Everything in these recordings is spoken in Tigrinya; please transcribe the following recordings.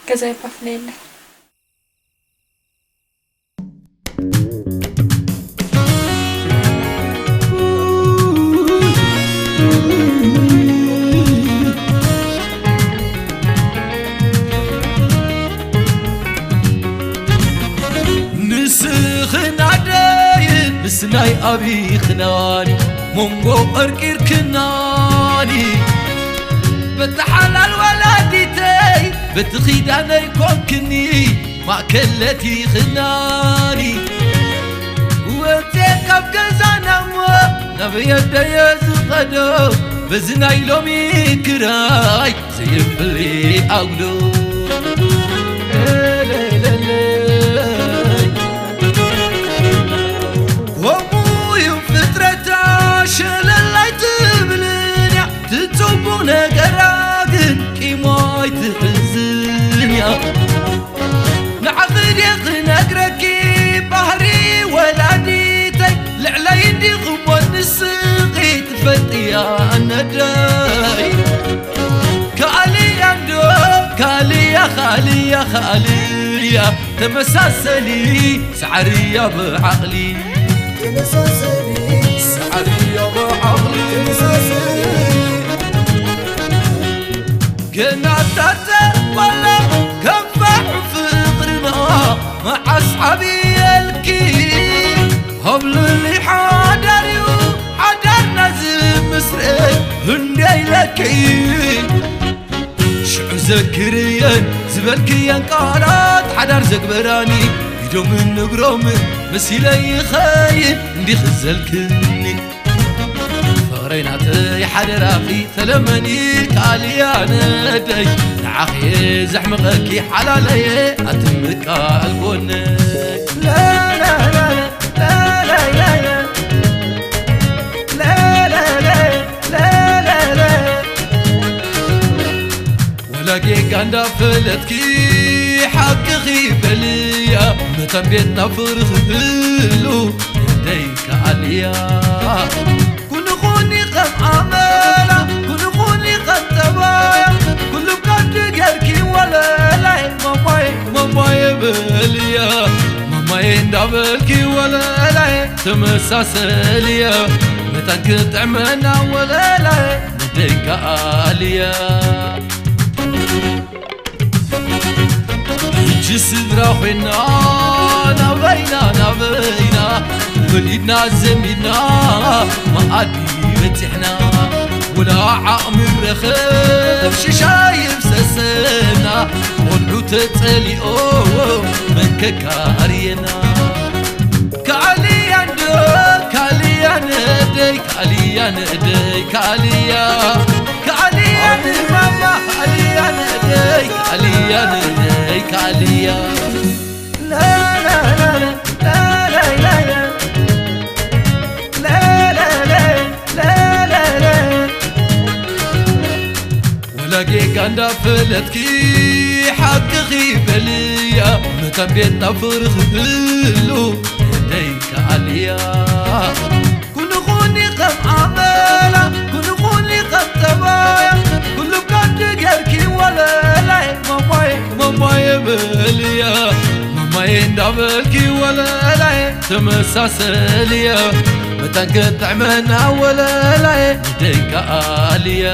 ገዛ የባፍነየለይ። ንስኽን ኣደይ ምስ ናይ ኣብኽናኒ መንጎ ቀርቂርክናኒ፣ በቲ ሓላል ወላዲተይ በቲ ኺዳነይ ኮንክኒ ማእከል ለቲኽናኒ። ወጽየ ካብ ገዛና እሞ ናበይ ኣደየ ዝኸዶ፣ በዚ ናይ ሎሚ ክራይ ዘየፍሊ ኣጉዶ። ከምኡ እዩ ፍጥረታ፣ ሸለል ኣይትብልን እያ፣ ትጽቡቕ ነገራ ግን ቂሞ ኣይትሕዝን እያ። ንዓኺ ድየ ክነግረኪ ባህሪ ወላዲተይ፣ ልዕለይ እንዲኹሞ ንስኺ ትፈልጥያ ነደይ። ካልያ እንዶ ካልያ፣ ካልያ፣ ካልያ፣ ተመሳሰሊ ሳዕርያ ብዓቕሊ። ተመሳሰሊ ሳዕርያ ብዓቕሊ። ተመሳሰሊ ገና ታተ ቆላ ከንፋሕ ፍቕርና መዓስ ዓብየልኪ? ኣብ ልዕሊ ሓዳር እዩ ሓዳርና ዝምስረት እንደ ኢለኪ። ሽዑ ዘክርየን ዝበልክየን ቃላት ሓዳር ዘግበራኒ፣ ኢዶምን እግሮምን መሲለ ይኸይድ እንዲኺ ዘልክኒ። ፍቕረይ ናተይ ሓደራኺ ተለመኒ ካልያ ነደይ፣ ንዓኺ ዘሕምቐኪ ሓላለየ ኣትምቃል ጎነይ። ወላ ጌጋ እንዳፈለጥኪ ሓቅኺ በልያ፣ መታን ቤትና ፍቕሪ ክህሉ ነደይ ከኣልያ። ኩን ኹኒ ከም ኣመላ፣ ኩን ኹኒ ከም ጠባያ፣ ኩሉ ብቃልኪ ጌርኪ ወለላይ፣ ማማየ፣ ማማየ በልያ። ማማየ እንዳበልኪ ወለላይ፣ ተመሳሰልያ። መታን ክጥዕመና ወለላይ፣ ነደይ ከኣልያ። ሕጂ ስድራ ኮይና ናበይና ናበይና፣ ወሊድና ዘሚድና መኣዲ በጺሕና። ወላ ዓቕሚ ረኸብ ሽሻይ ይፍሰሰና፣ ቆልዑ ተጸሊኦ መን ከካርየና። ካልያ እንዶ ካልያ ነደይ፣ ካልያ ነደይ፣ ካልያ። ካልያ ንማማ፣ ካልያ ነደይ፣ ካልያ ነደይ፣ ካልያ። ወላ ጌጋ እንዳፈለጥኪ ሓቅኺ በልያ፣ መታን ቤትና ፍቕሪ ክህሉ ነደይ ከኣልያ። ኩን ኹኒ ከም ኣመላ፣ ኩን ኹኒ ከም ጠባያ፣ ኩሉ ብቃልኪ ጌርኪ ወለላይ፣ ማማየ፣ ማማየ በልያ። ማማየ እንዳበልኪ ወለላይ፣ ተመሳሰልያ። መታን ክጥዕመና ወለላይ፣ ነደይ ከኣልያ።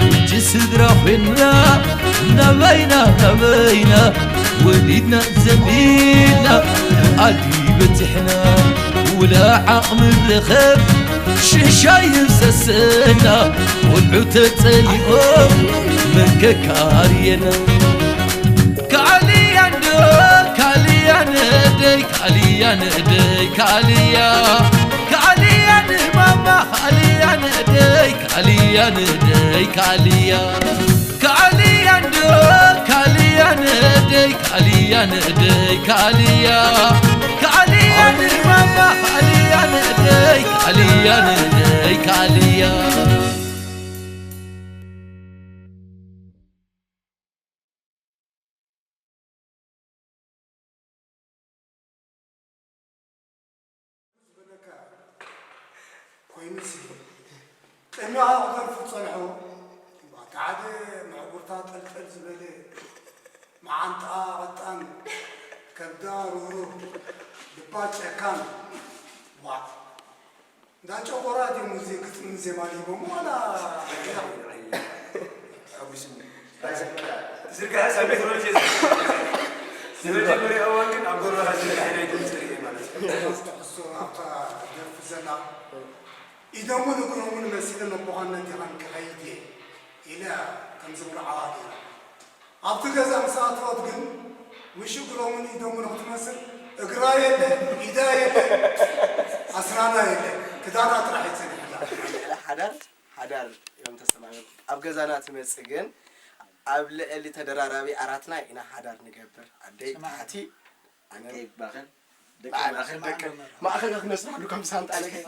ሕጂ ስድራ ኮይንና ናበይና ናበይና፣ ወሊድና ዘሚድና ኣዲ በጺሕና። ውላ ዓቕሚ ረኸብ ሽሻይ ይፍሰሰና፣ ቆልዑ ተጸሊኦም መን ከካርየና። ካልያ እንዶ ካልያ ነደይ፣ ካልያ ነደይ፣ ካልያ። ካልያ ንማማ፣ ካልያ ነደይ፣ ካልያ ነደይ፣ ካልያ። ካልያ እንዶ ካልያ ነደይ፣ ካልያ ነደይ፣ ካልያ። ካልያ ንማማ፣ ካልያ ነደይ፣ ካልያ ነደይ፣ ካልያ። ኮይኑሲ፣ ቅድሚ ኣብኡ ክተርፉ ትጸንሑ፣ እታ ሓደ ምዕጉርታ ጠልጠል ዝበለ፣ መዓንጣ ቐጣን፣ ከብዳ ሩሩህ፣ ልባ ጨካን። ዋእ፣ እንዳ ጨጎራ ድዩ ሙዚ ግጥምን ዜማን ሂቦም ዋላ? ሓጒስኒ። ዝርግሐ ሰብ ሜትሮሎጂ ዝመጀመርያ እዋን ግን ኣብ ጎረኻ ዝርግሐ ናይ ድምፂ ርኢ ማለት እዩ። ትሕዝቶ ኣብታ ደርፊ ዘላ፣ ኢዶምን እግሮምን መሲለ ነቦኻነት ዲኻን ክኸይድ እየ ኢለ ከም ዝብሉ ዓዋ ገይራ። ኣብቲ ገዛ ምስ ኣተወት ግን ምሽ እግሮምን ኢዶምን ክትመስል እግራ የለ፣ ኢዳ የለ፣ ኣስናና የለ፣ ክዳና ጥራሕ እዩ ጸኒሕላ። ሓዳር ሓዳር እዮም ተሰማሚዖም። ኣብ ገዛና ትመጽእ ግን ኣብ ልዕሊ ተደራራቢ ዓራትና ኢና ሓዳር ንገብር። ኣደይ ታሕቲ፣ ኣነ ማእኸል ደቂ ማእኸል ማእኸል ክነስርሓሉ ከም ሳንጣ ነገር።